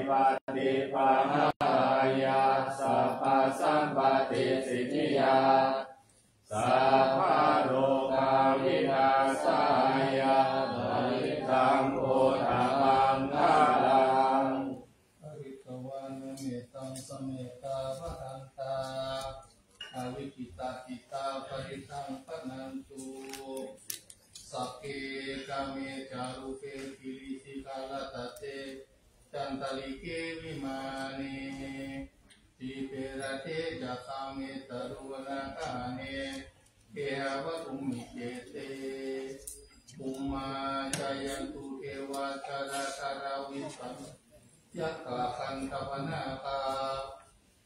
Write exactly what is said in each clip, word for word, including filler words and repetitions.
paṭṭipahārāya sabbasampattisiddhiyā sabbarogavināsāya parittaṃ brūtha maṅgalaṃ. Pharitvāna mettaṃ sametā bhadantā avikkhittacittā parittaṃ bhaṇantu. Sagge kāme ca rūpe girisikharataṭe cantalikkhe vimāne dīpe raṭṭhe ca gāme taruvanagahane gehavatthumhi khette bhummā cāyantu devā jalathalavisame yakkhagandhabbanāgā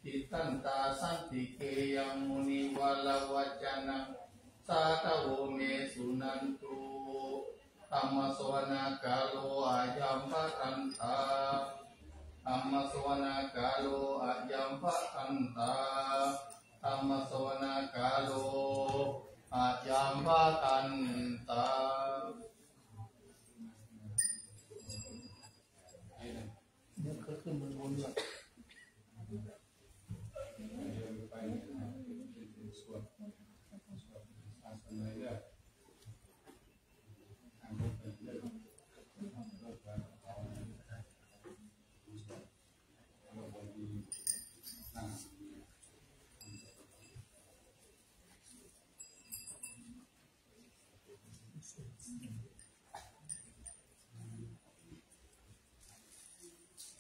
tiṭṭhantā santike yaṃ munivaravacanaṃ sādhavo me suṇantu. Dhammassavanakālo ayambhadantā. Dhammassavanakālo ayambhadantā. Dhammassavanakālo ayambhadantā.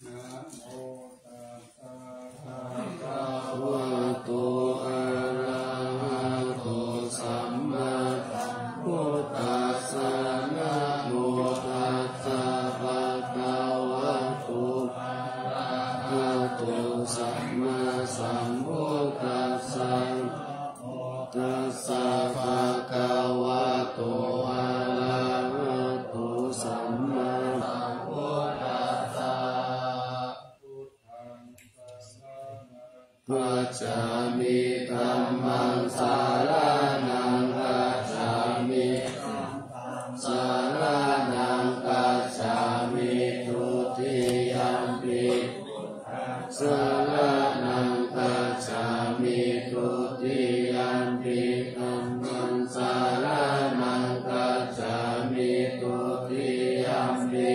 Namo tassa bhagavato arahato sammāsambuddhassa. Namo tassa bhagavato arahato sammāsambuddhassa. Tassa bhagavato arahato sammāsambuddhassa. Gacchāmi. Dhammaṃ saraṇaṃ gacchāmi. Saṅghaṃ saraṇaṃ gacchāmi. Dutiyampi saraṇaṃ gacchāmi. Dutiyampi dhammaṃ saraṇaṃ gacchāmi. Dutiyampi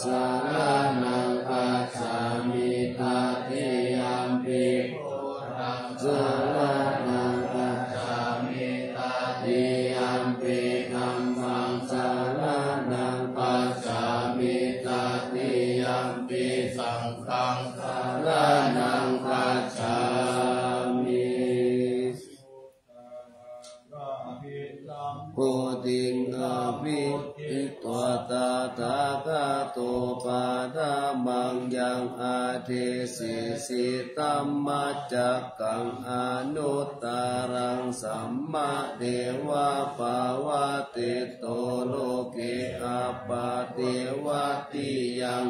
saṅghaṃ saraṇaṃ gacchāmi. Tatiyampi buddhaṃ saraṇaṃ gacchāmi. Tatiyampi dhammaṃ saraṇaṃ gacchāmi. Tatiyampi saṅghaṃ saraṇaṃ gacchāmi. Bodhiṃ abhijjhitva tathāgato paṭhamaṃ yaṃ adesesi dhammacakkaṃ anuttaraṃ sammādevappavatti to loke appaṭivattiyaṃ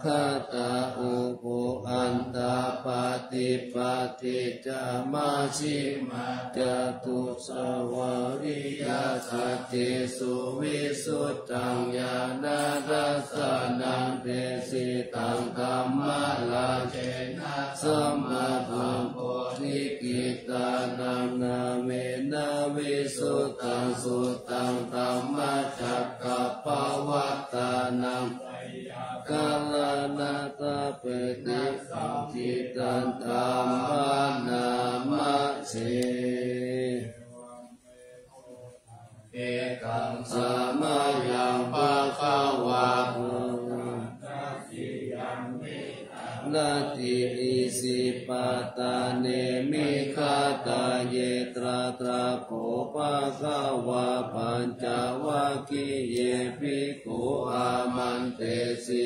tathāgato upo antā paṭipatti ca majjhimā catusavāriyasaccesu visuddhaṃ ñāṇadassanaṃ desitaṃ dhammarājena sammāsam bodhikittā naṃ nāmena visuddhaṃ suttaṃ dhammacakkappavattanaṃ karaṇatapeti saṅkhittaṃ dhammanamase. Ekaṃ samayaṃ bhagavā bharatā viharati isipatane migadāye. Tatra kho bhagavā pañcavaggiye bhikkhū āmantesi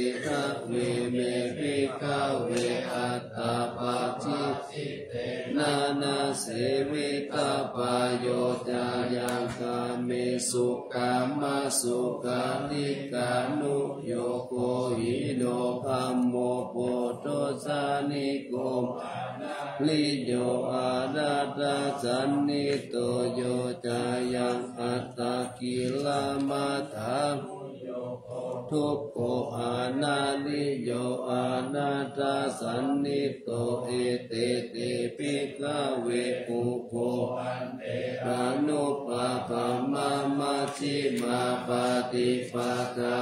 dveme bhikkhave antā pabbajitena na sevitabbā. Yo cāyaṃ kāmesu kāmasukhallikānuyogo hīno gammo pothujjaniko anariyo anatthasañhito. Yo cāyaṃ attakilamathānuyogo dukkho anariyo anatthasañhito. Etete bhikkhave ugghosate anupagamma majjhimā paṭipadā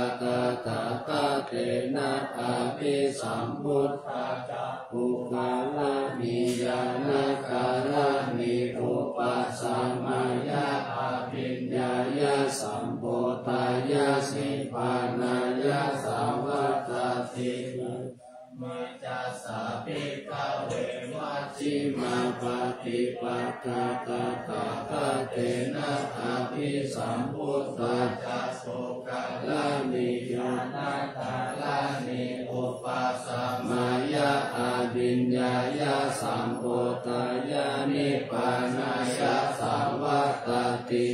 tathāgatena abhisambuddhā cakkhukaraṇī ñāṇakaraṇī upasamāya abhiññāya sambodhāya nibbānāya saṃvattati. Majjhimā paṭipadā tathāgatena abhisambuddhā cakkhukaraṇī ñāṇakaraṇī upasamāya abhiññāya sambodhāya nibbānāya saṃvattati.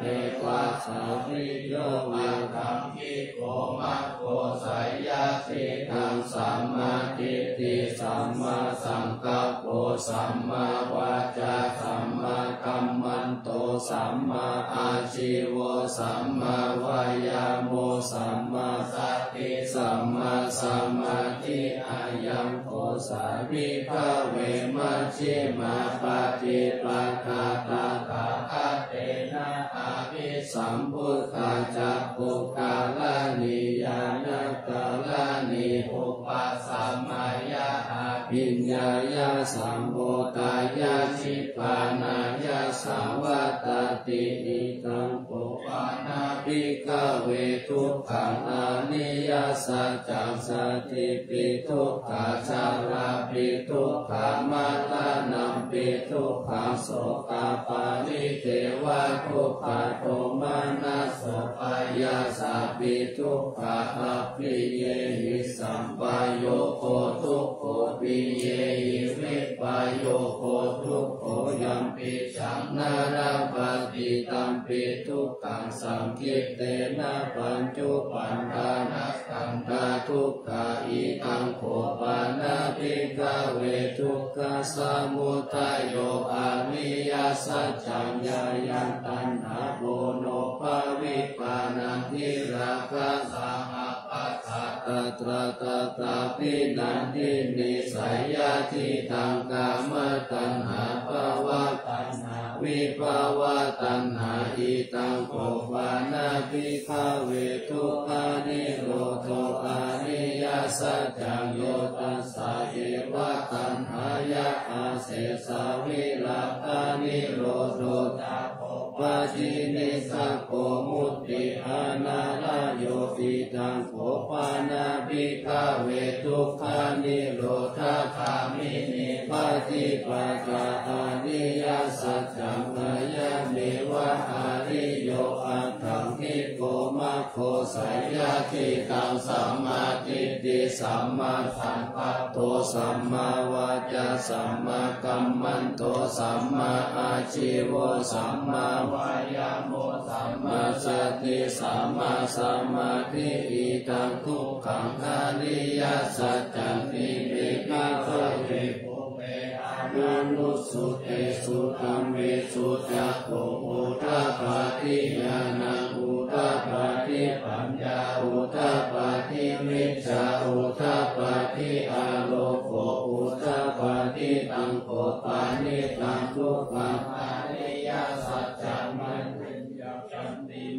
Neva sārīriko aṭṭhaṅgiko maggo seyyathīdaṃ sammādiṭṭhi sammāsaṅkappo sammāvācā sammākammanto sammāājīvo sammāvāyāmo sammāsati sammāsamādhi. Ayaṃ kho sā bhikkhave majjhimā paṭipadā tathāgatena abhisambuddhā cakkhukaraṇī ñāṇakaraṇī upasamāya abhiññāya sambodhāya nibbānāya saṃvattati. Idaṃ kho pana bhikkhave dukkhaṃ ariyasaccaṃ. Jātipi dukkhā jarāpi dukkhā maraṇampi dukkhaṃ sokaparidevadukkhadomanassupāyāsā pi dukkhā appiyehi sampayogo dukkho piyehi vippayogo dukkho yampicchaṃ na labhati tampi dukkhaṃ saṅkhittena pañcuppannānakkhandhā dukkhā. Idaṃ kho pana bhikkhave dukkhasamudayo ariyasaccaṃ. Yāyaṃ taṇhā ponobbhavikā nandirāgasahagatā tatra tatrābhinandinī seyyathīdaṃ kāmataṇhā bhavataṇhā vibhavataṇhā. Idaṃ kho pana bhikkhave dukkhanirodho ariyasaccaṃ. Yo tassāyeva taṇhāya asesavirāganirodho cāgo paṭinissaggo mutti anālayo. Idaṃ kho pana bhikkhave dukkhanirodhagāminī paṭipadā ariyasaccaṃ. Ayameva ariyo aṭṭhaṅgiko maggo seyyathīdaṃ sammādiṭṭhi sammāsaṅkappo sammāvācā sammākammanto sammāājīvo sammāvāyāmo sammāsati sammāsamādhi. Idaṃ dukkhaṃ ariyasaccanti me bhikkhave pubbe ananussutesu dhammesu cakkhuṃ udapādi ñāṇaṃ udapādi paññā udapādi vijjā udapādi āloko udapādi. Taṃ kho panidaṃ dukkhaṃ ariyasaccaṃ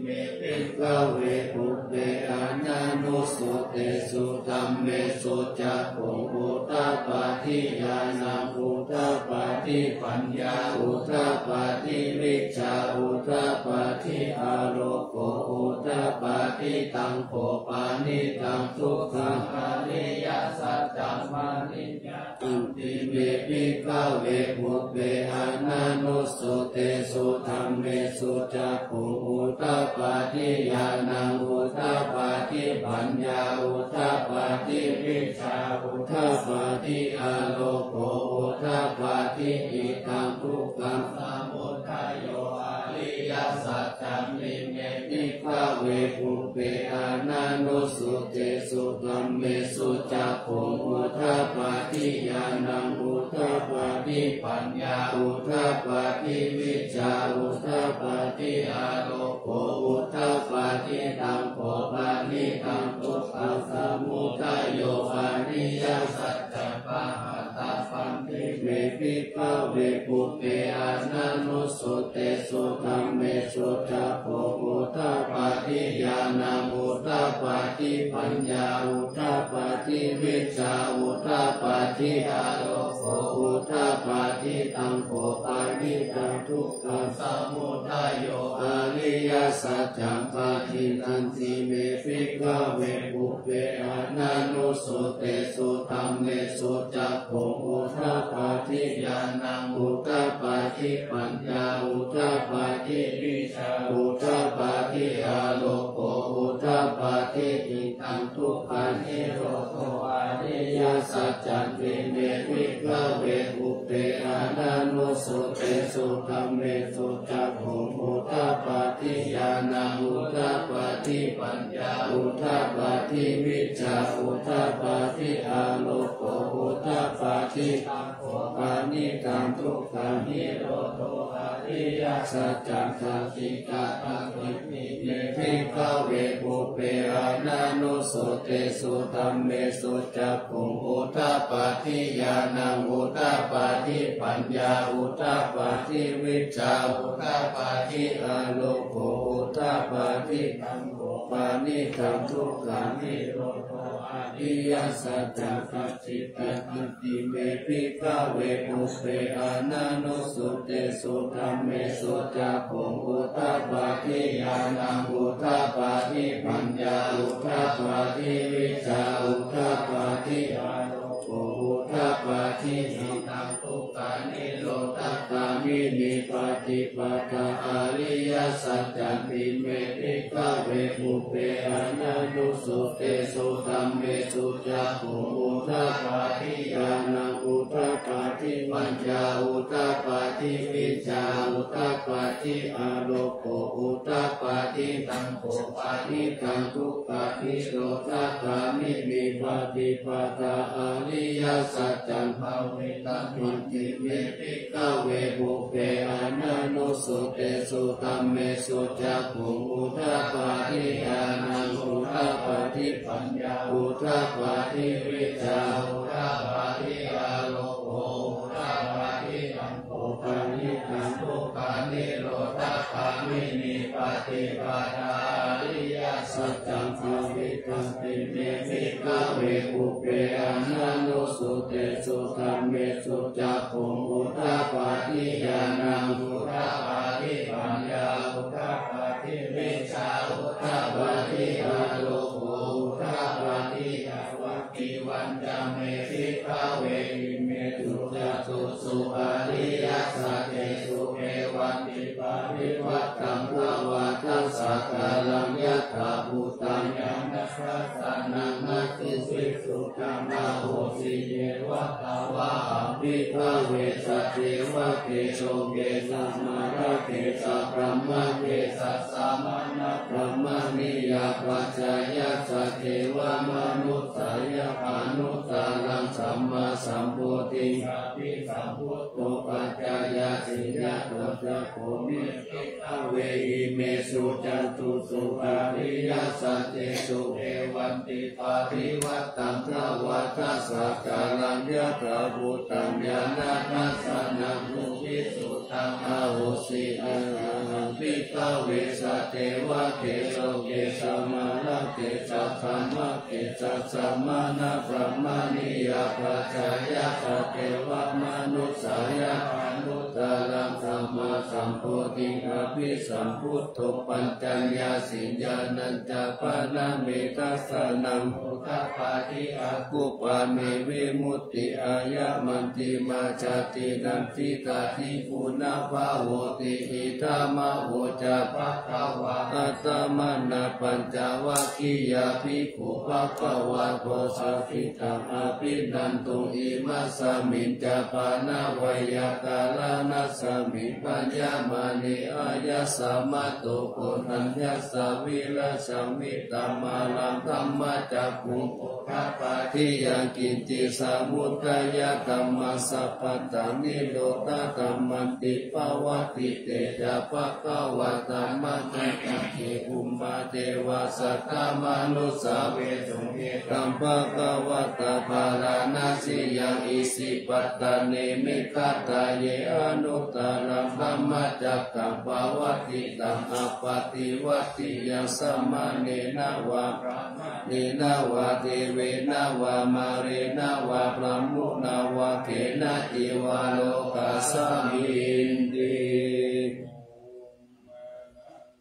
bhikkhave pubbe ananussutesu dhammesu cakkhuṃ udapādi ñāṇaṃ udapādi paññā udapādi vijjā udapādi āloko udapādi. Taṃ kho panidaṃ dukkhaṃ ariyasaccaṃ paṭicchanti me bhikkhave pubbe ananussutesu dhammesu cakkhuṃ udapādi ñāṇaṃ udapādi paññā udapādi vijjā udapādi āloko udapādi. Idaṃ dukkhaṃ samudayo ariyasaccanti me bhikkhave pubbe ananussutesu dhamme me sucakkhuṃ udapādi ñāṇaṃ udapādi paññā udapādi vijjā udapādi āloko udapādi. Taṃ kho panidaṃ dukkhasamudayo ariyasaccaṃ pahātabbanti me bhikkhave pubbe ananussutesu dhammesu cakkhuṃ udapādi ñāṇaṃ udapādi paññā udapādi vijjā udapādi āloko udapādi. Taṃ kho panidaṃ dukkhasamudayo ariyasaccaṃ pahīnanti me bhikkhave pubbe ananussutesu dhammesu cakkhuṃ udapādi ñāṇaṃ udapādi paññā udapādi vijjā udapādi āloko udapādi. Idaṃ dukkhanirodho ariyasaccanti me bhikkhave pubbe ananussutesu dhammesu cakkhuṃ udapādi ñāṇaṃ udapādi paññā udapādi vijjā udapādi āloko udapādi. Taṃ kho panidaṃ dukkhanirodho ariyasaccaṃ sacchikātabbanti me bhikkhave pubbe ananussutesu dhammesu cakkhuṃ udapādi ñāṇaṃ udapādi paññā udapādi vijjā udapādi āloko udapādi. Taṃ kho panidaṃ dukkhanirodho ariyasaccaṃ sacchikātabbanti me bhikkhave pubbe ananussutesu dhammesu cakkhuṃ udapādi ñāṇaṃ udapādi paññā udapādi vijjā udapādi āloko udapādi. Idaṃ dukkhanirodhagāminī paṭipadā ariyasaccanti me bhikkhave pubbe ananussutesu dhammesu cakkhuṃ udapādi ñāṇaṃ udapādi paññā udapādi vijjā udapādi āloko udapādi. Taṃ kho panidaṃ dukkhanirodhagāminī paṭipadā ariyasaccaṃ bhāvitabbanti me bhikkhave pubbe ananussutesu dhammesu cakkhuṃ udapādi ñāṇaṃ udapādi paññā udapādi vijjā udapādi āloko udapādi. Taṃ kho panidaṃ dukkhanirodhagāminī paṭipadā ariyasaccaṃ bhāvitabbanti me bhikkhave pubbe ananussutesu dhammesu cakkhuṃ udapādi ñāṇaṃ udapādi paññā udapādi vijjā udapādi āloko udapādi. Yāvakīvañca me bhikkhave imesu catūsu ariyasaccesu evantiparivaṭṭaṃ dvādasākāraṃ yathābhūtaṃ ñāṇadassanaṃ atuvisuddhaṃ ahosi. Yeva tvaṃ ahaṃ bhikkhave sadevake loke samārake sabrahmake sassamaṇabrāhmaṇiyā pajāya sadevamanussāya anuttaraṃ sammāsambodhiṃ abhisambuddho paccaññāsiṃ. Yato ca kho me bhave imesu catūsu ariyasaccesu evantiparivaṭṭaṃ dvādasākāraṃ yathābhūtaṃ ñāṇadassanaṃ suvisuddhaṃ ahosi. Ahaṃ bhikkhave sadevake loke samārake sabrahmake sassamaṇabrāhmaṇiyā pajāya sadevamanussāya anuttaraṃ sammāsambodhiṃ abhisambuddho paccaññāsiṃ. Ñāṇañca pana me dassanaṃ udapādi akuppā me vimutti ayamantimā jāti natthidāni punabbhavoti. Idamavoca bhagavā. Attamanā pañcavaggiyā bhikkhū bhagavato sāmikaṃ abhinanduṃ. Imasmiñca pana veyyākaraṇe Nāsāmi paññamāne āyasmato koṇḍaññassa virajaṃ vītamalaṃ dhammacakkhuṃ udapādi yaṅkiñci samudayadhammaṃ sabbantaṃ nirodhadhammanti. Pavattite ca bhagavā dhammacakke bhummā devā saddamanussāvesuṃ: Etaṃ bhagavatā bārāṇasiyaṃ isipatane migadāye anuttaraṃ dhammacakkaṃ pavattitaṃ appaṭivattiyaṃ samaṇena vā brāhmaṇena vā devena vā mārena vā brahmunā vā kenaci vā lokasminti.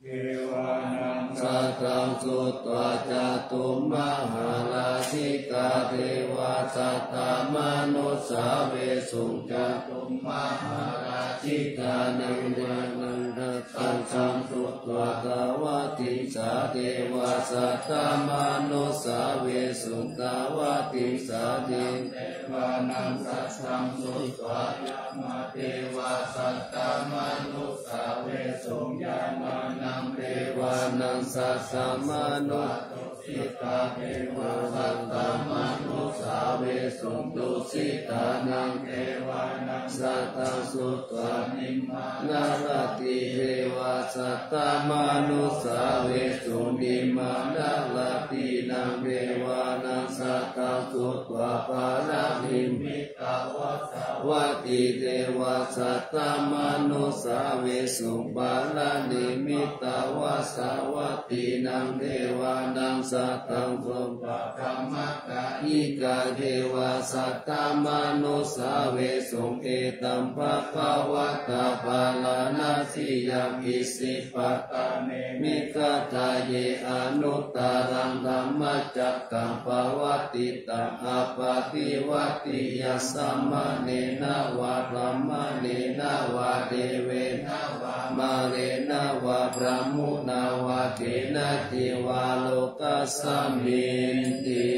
Devānaṃ saddaṃ sutvā cātummahārājikā devā saddamanussāvesuṃ. Cātummahārājikānaṃ devānaṃ saddaṃ sutvā tāvatiṃsā devā saddamanussāvesuṃ. Tāvatiṃsānaṃ devānaṃ saddaṃ sutvā yāmā devā saddamanussāvesuṃ. Yāmānaṃ devānaṃ saddaṃ sutvā tusitā devā saddamanussāvesuṃ. Tusitānaṃ devānaṃ saddaṃ sutvā nimmānaratī devā saddamanussāvesuṃ. Nimmānaratīnaṃ devānaṃ saddaṃ sutvā paranimmitavasavattī devā saddamanussāvesuṃ. Paranimmitavasavattīnaṃ devānaṃ saddaṃ sutvā brahmakāyikā devā saddamanussāvesuṃ. Etaṃ bhagavatā bārāṇasiyaṃ isipatane migadāye anuttaraṃ dhammacakkaṃ pavattitaṃ appaṭivattiyaṃ samaṇena vā brāhmaṇena vā devena vā mārena vā brahmunā vā kenaci vā lokasminti.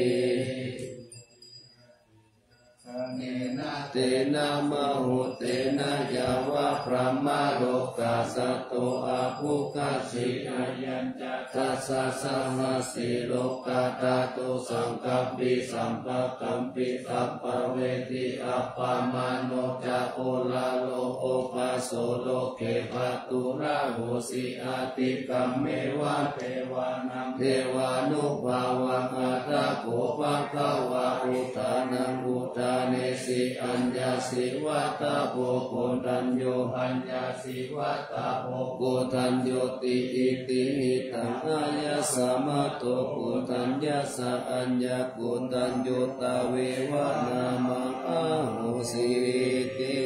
Tena muhuttena yāva brahmalokā saddo abbhuggacchi. Ayañca dasasahassī lokadhātu saṅkampi sampakampi sampavedhi. Appamāṇo ca oḷāro obhāso loke pāturahosi atikkammeva devānaṃ devānubhāvaṃ. Atha kho bhagavā udānaṃ udānesi: Aññāsi vata bho koṇḍañño, aññāsi vata bho koṇḍaññoti. Itihidaṃ āyasmato koṇḍaññassa aññākoṇḍañño tveva nāmaṃ ahosīti.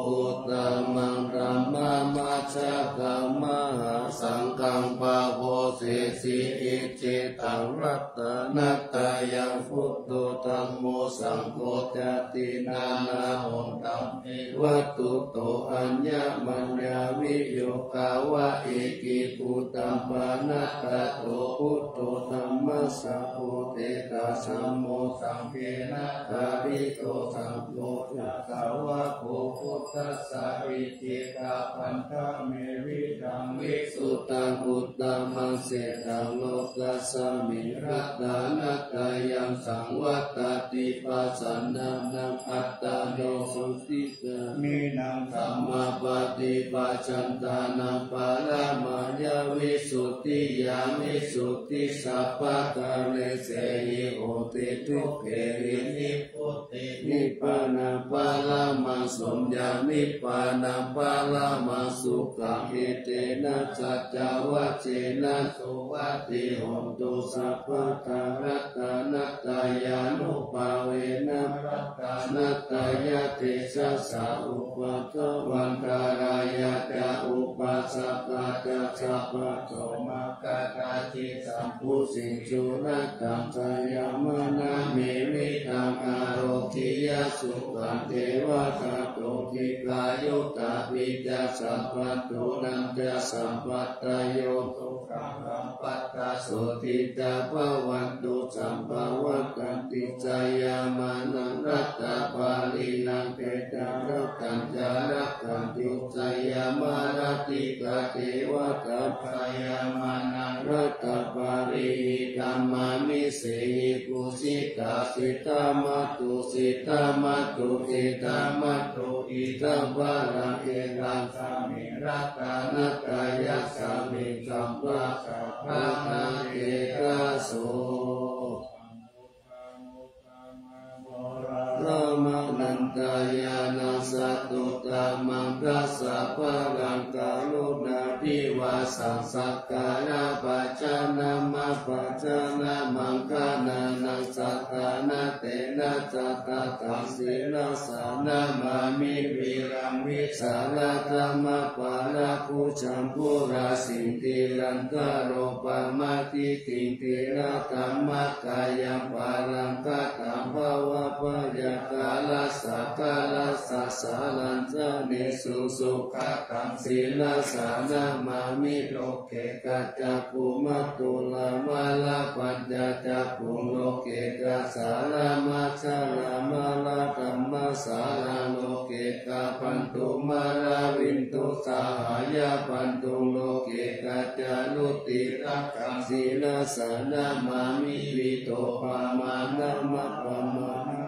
Uttamaṃ dhammamajjhakamā saṅghaṃ pavassesi. Icchitaṃ ratanattayaṃ buddho dhammo saṅgho jāti naṇahoraṃ. Vatthuto aññamaññaviyogā va ekibhūtaṃ pahātato buddho dhammassa bodhesa dhammo saṅghena jāyito. Saṅgho ca sāvako buddhassa icchitapaññā me vijjā visuddhā uttamaṃ seraṃ lokasmiṃ. Ratanattayaṃ saṃvattati pasannānaṃ attano saṅ gāmīnaṃ sammāpaṭipajjantānaṃ paramāya visuddhiyā visuddhisabbakāresehi hoti dukkheri nibbuti. Nibbānaṃ paramaṃ suññaṃ nibbānaṃ paramaṃ sukhaṃ. Etena saccavajjena suvatthi hotu sabbadā. Ratanattayānubhāvena ratanattayatejasā upaddavaṃ ṭhālāya ca upaddavā ca sabbadomā katthaci saṃbuddhiṃ suṇataṃ sayamānā me vijjā ārogyā sukhaṃ devatāpa Dukkhikkhayuttapicca sabbadhunañca sabbattayo, sukhaṃ sampattā sotthī ca bhavantu sabbadakkhāṭī. Jayamānā rattabālī, nāgā ca rakkhantā rakkhantu, jayamārakkhitvā devatā, jayamānā rattabālī, idamā me dehi. Kusitā siddhamāttu, siddhamāttu ciddhamāttu, idha balaṃ etadasmiṃ ratanattayasmiṃ, sabbā sabbā nāgā etha so. Brahmānanda ñāṇasattutamaṃ, dasabalaṃ karuṇādhivāsaṃ, sakkāra pajānāma pajānāmaṃ, gaṇānaṃ sadānattena, satattaṃ sirasā namāmi. Viraṃ vītarāgaṃ apālabhūtaṃ, purāsītiṃ antarūpam atiddhiṃ, dhīradhammakaṃ paranimātaṃ, bhavabhayākūlassa kālassa sallaṃ, janesu sukhadaṃ sirasā namāmi. Loke ca cakkhumā thulā, mārapañca cakkhuṃ, loke ca sārā majjhārā, mārakammassārā, loke ca bandhū mārabindū, sahāyabandhū, loke ca rucirāgaṃ sirasā namāmi. Pītopamāṇaṃ apamāṇaṃ,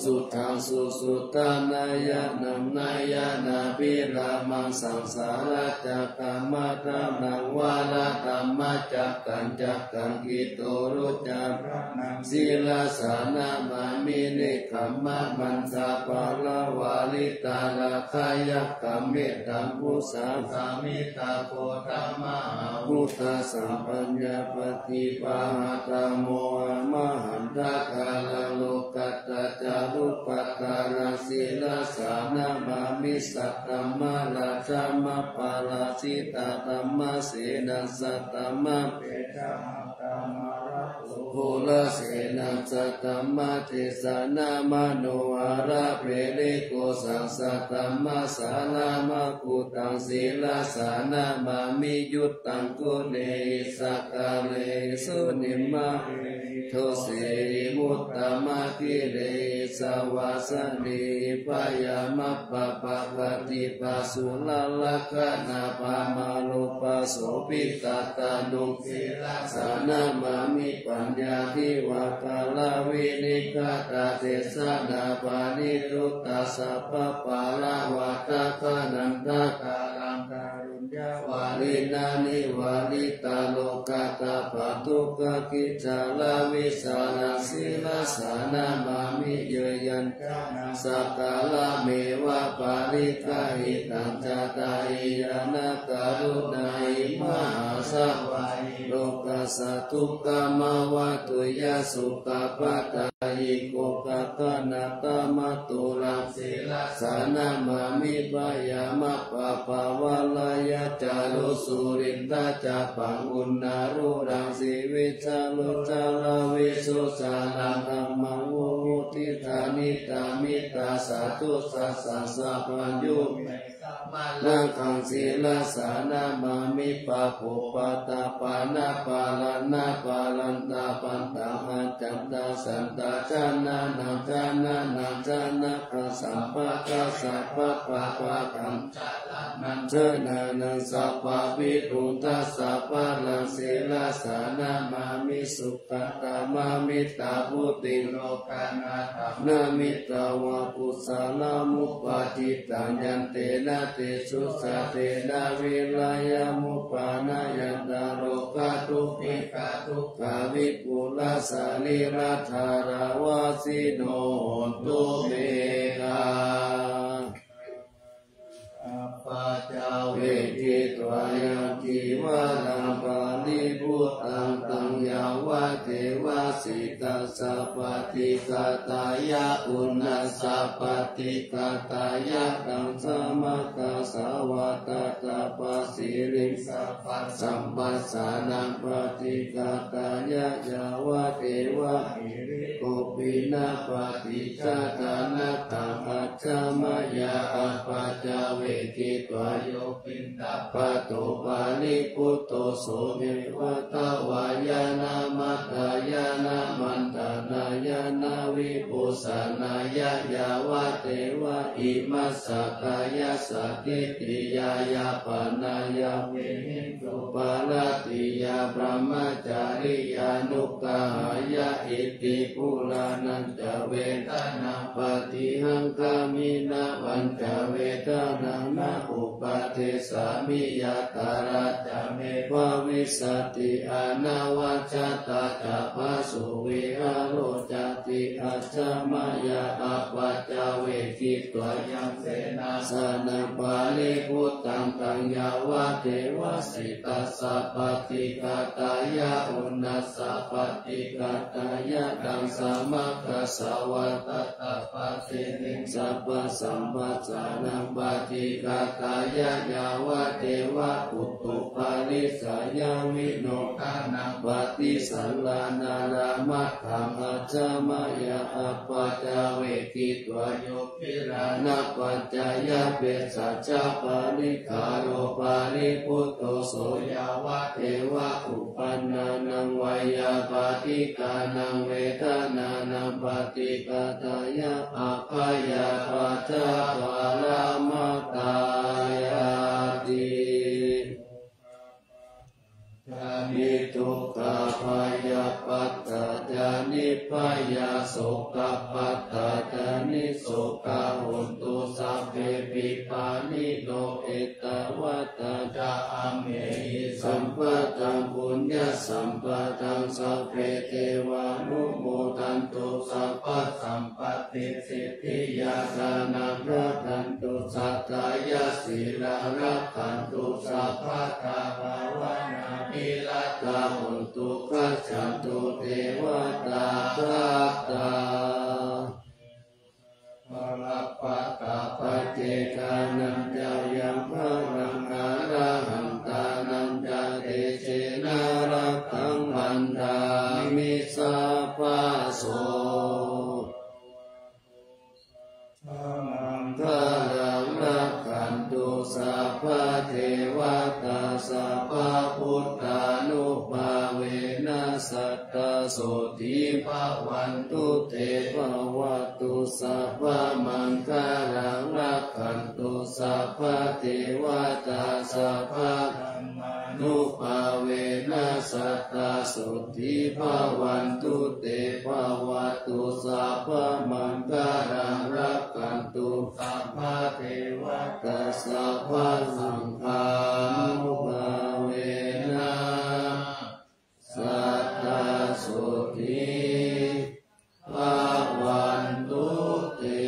suddhaṃ susuddhānaṃ, ñāṇaṃ ñāṇabhidhānaṃ, saṃsāracakkaṃ aṭṭhaṃ, navaraṃ dhammacakkam, cakkaṃ kitorucaraṇaṃ, sirasā namāmi. Nekkhammamanthapālavarītaraññayakkhaṃ, mettambusekavidhinā, modamāhā bhūtā sampaññā, paṭipahātā mohamahaṃ, ṭhākāraṃ lokassa carūpakāraṃ, sirasā namāmi. Satta mahārājā aparājitā, dhammasenā satta mahatejaṃ, hatvā mārā sopāga, sopāga sena satta mahatejena, manoharagiriṃ sopāga, satta mahārājā, māraṃ satta mahārājaṃ, sirasā namāmi. Yuddhaṃ kulesu sakaḷesu, nimmānaratino seṭṭho, muttamanāgiriṃ savasānaṃ, bhayamappaṭipato sūkarogāharaṇā, bhaṇāma bhūpato paccekaggaṃ, sirasā namāmi. Paññāpadīpajalavaggatadesaṃ, paṭirūpadhammapālāvacanaṃ, ṭhākāraṃ kāruññavaḍḍhānaṃ, nivāraṃ lokaṭṭhapattokākicchalavīcaraṃ, sirasā namāmi. Yāyaṃ sakkāraṃ eva paṭiggahettaṃ, chattariyañāṇakaruṇāhi, mahāsamayhi lokassa dukkhamavadūya, sukhappattāyiko gaganatamaturaṃ, sirasā namāmi. Bhayamappaṭipato varayakkho, suriṃ saccaṃ pāturahaṃ, sivijjāro caravesaṃ, saraṃ dhammaṃ varutthiṃ, saniṭṭhitaṃ satthu, sahassaṃ sabbaññutaṃ, sīhaṃ samārakkhaṃ, sirasā namāmi. Pubbe pañcapāṇabhātaṃ, paripūressantāgasaṃ, ajantasattā janānaṃ, janānaṃ janakaṃ, sabbattha sabbapāpakaṃ, janānaṃ sabbavidū, dasapālaṃ sirasā namāmi. Sukkadhammaṃ mettambusekaṃ, lokanāthaṃ namitvā, kusalāni paṇītaṃ, yantena tejasā, tena viriyaṃ, upavadeyyāma, rogā dukkhidā, dukkhā vipurā, sarīrā dāraṃ, avasino hontu me tha. Sabbā ca veṭhitvā yamhi varaṃ paribhuttaṃ, taṃ yāvadeva sītassa paṭighātāya uṇhassa paṭighātāya ḍaṃsamakasavātātapasiriṃsapasamphassānaṃ paṭighātāya yāvadeva hirikopinapaṭicchādanatthaṃ ajja mayā apaccavekkhitvā yo piṇḍapāto paribhutto so me vatthavāya na madāya na maṇḍanāya na vibhūsanāya yāvadeva imassa kāyassa ṭhitiyā yāpanāya vihiṃsuparatiyā brahmacariyānuggahāya iti purāṇañca vedanaṃ paṭihaṅkhāmi navañca vedanaṃ na uppādessāmi yātrā ca me bhavissati anavajjatā ca phāsuvihāro cāti. Ajja mayā apaccavekkhitvā yaṃ senāsanaṃ paribhuttaṃ taṃ yāvadeva sītassa paṭighātāya uṇhassa paṭighātāya ḍaṃsamakasavātātapasiriṃsapasamphassānaṃ paṭighātāya yāvadeva utuparissayaṃ vinodanaṃ paṭisallānārāmatthaṃ ajja mayā apaccavekkhitvā yo gilānapaccayabhesajjaparikkhāro paribhutto so yāvadeva uppannānaṃ veyyābādhikānaṃ vedanānaṃ paṭighātāya abyāpajjhaparamatāyāti. Niddukkhābhayappattā ca nibbhayā sokappattā ca nissokā hontu sabbepi pāṇino. Ettāvatā ca amhehi sambhataṃ puññasampadaṃ sabbe devānumodantu sabbasampattisiddhiyā. Dānaṃ dadantu saddhāya sīlaṃ rakkhantu sabbadā bhāvanābhiratā hontu gacchantu devatāgatā. Balappattā paccekānañca yaṃ balaṃ arahantānañca tejena rakkhaṃ bandhāmi sabbaso. Sabbamaṅgalaṃ rakkhantu sabbadevatā sabbabuddhānubhāvena sadā sotthī bhavantu te. Bhavatu sabbamaṅgalaṃ rakkhantu sabbadevatā sabbadhammānubhāvena sadā sotthī bhavantu te. Bhavatu sabbamaṅgalaṃ rakkhantu sabbadevatā sabbasaṅghānubhāvena sadā sotthī bhavantu te.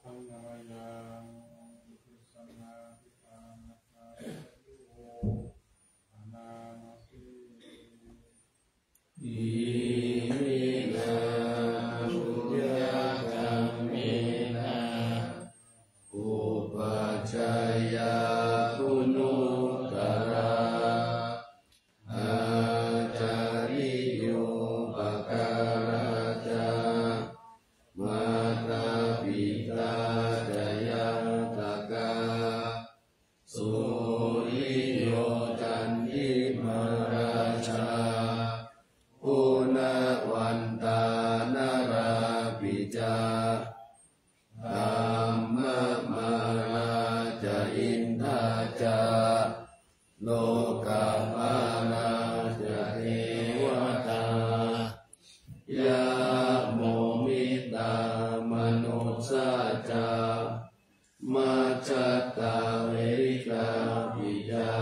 Taṃ nārayaṃ vibhūsanābhidhānaṃ āyuṃ anāmatī. Iminā puññakammena upajjhāyā guṇuttarā, ācariyūpakārā ca mātā pitā ca ñātakā, suriyo candimā rājā, guṇavantā narāpi ca, brahmamārā ca indā ca lokapālā ca devatā, yamo sā ca majjhattā verikāpi ca.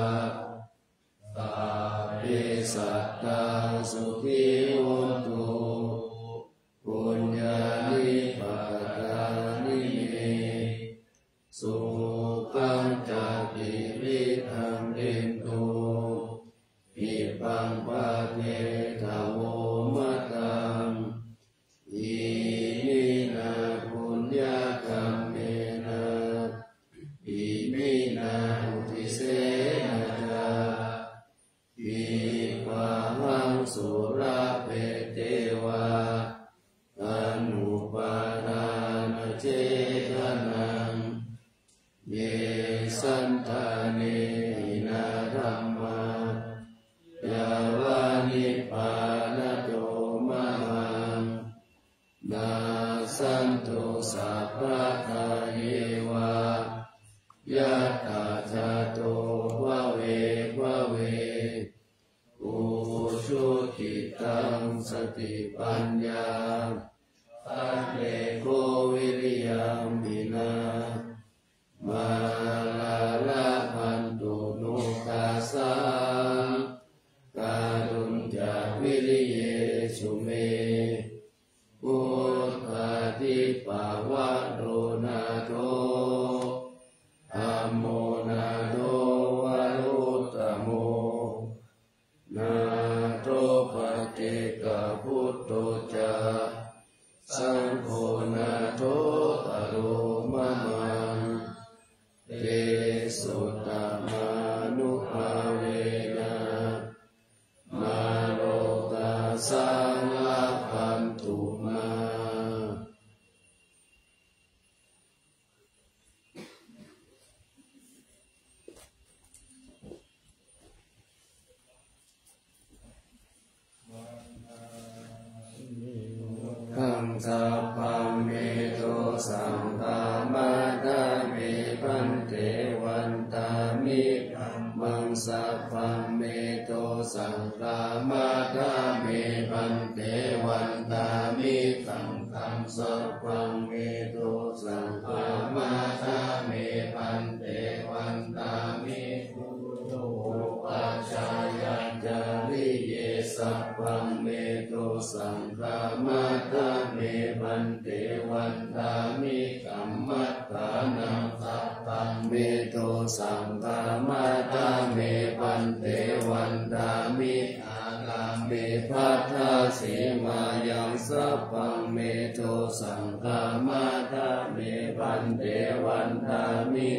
Sabbe sattā sukhī hontu puññāni pakatāni me. Sukhañca tividhaṃ dentu khippaṃ pāpetha vomataṃ. Iminā puññakammena iminā uddisena ca khippāhaṃ sulabhe ceva anupādānachedanaṃ. Ye santāne hīnā dhammā yāva nibbānato mamaṃ nassantu sabbadā yeva yattha jāto bhave bhave. Ujucittaṃ satipaññā sallekho viriyamhinā mārā labhantu nokāsaṃ kātuñca viriyesu me. Buddhādhipavaro nātho dhammo nātho varuttamo nātho paccekabuddho ca saṅgho nāthottaro mamaṃ. Tesottamānubhāvena mārokāsaṃ labhantu mā. Khaṃ sabbaṃ me dosaṃ khamatha me bhante, vandāmi dhammaṃ. Sabbaṃ me dosaṃ khamatha me bhante, vandāmi saṅghaṃ. Sabbaṃ me dosaṃ khamatha me bhante, vandāmi guru upajjhāyācariye. Sabbaṃ me dosaṃ khamatha me bhante, vandāmi dhammaṭṭhānaṃ. Sabbaṃ me dosaṃ khamatha me bhante, vandāmi ārāme bhaddāsemāyaṃ. Sabbaṃ me dosaṃ khamatha me bhante, vandāmi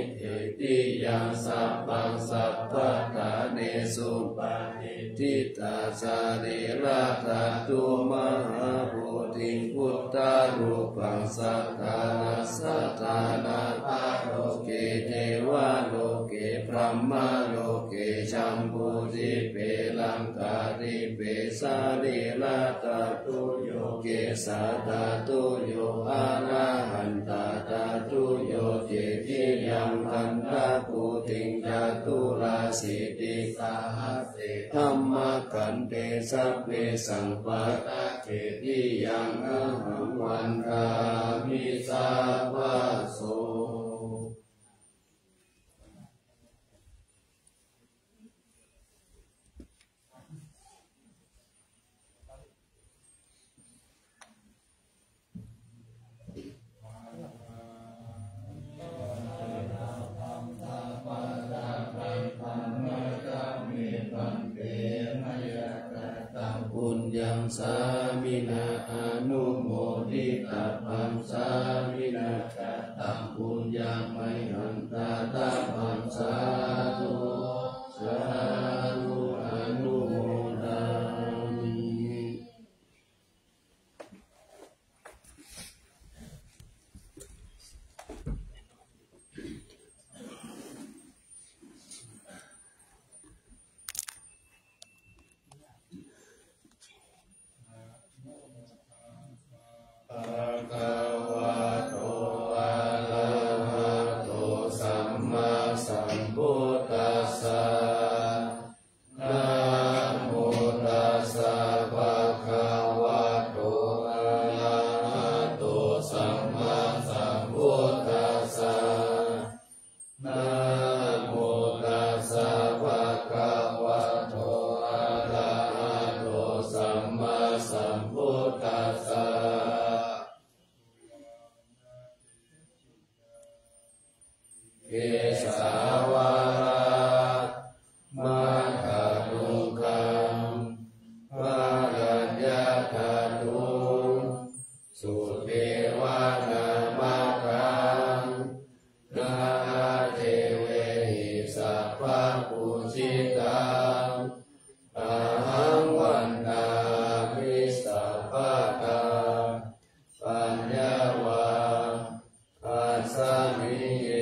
tiyaṃ. Sabbaṃ sabbaṭṭhānesu patiṭṭhitā sarīradhātu mahābodhiṃ buddharūpaṃ sattannaṃ sattannaṃ pāloke devaloke brahmaloke jambudīpe laṅkādīpe sarīradhātuyo kesādhātuyo arahantādhātuyo titiyaṃ gandhakuṭiṃ caturāsītisahasсе dhammakkhandhe sabbesaṃ pattake tiyaṃ ahaṃ vandāmi sabbaso. Puññaṃ sāminā anumoditabbaṃ, sāminā kataṃ puññaṃ mayhaṃ dātabbaṃ, sādhu sādhu anumodāmi. Bhagavato arahato sammāsambuddhassa. kesāvalā- matthaluṅgaṃ bālaññataṭṭhū- sudevanamakaṃ nāḷādevehi sabbapūjitaṃ ahaṃ vandāmi sabbadā. Paññā vā- asmiṃ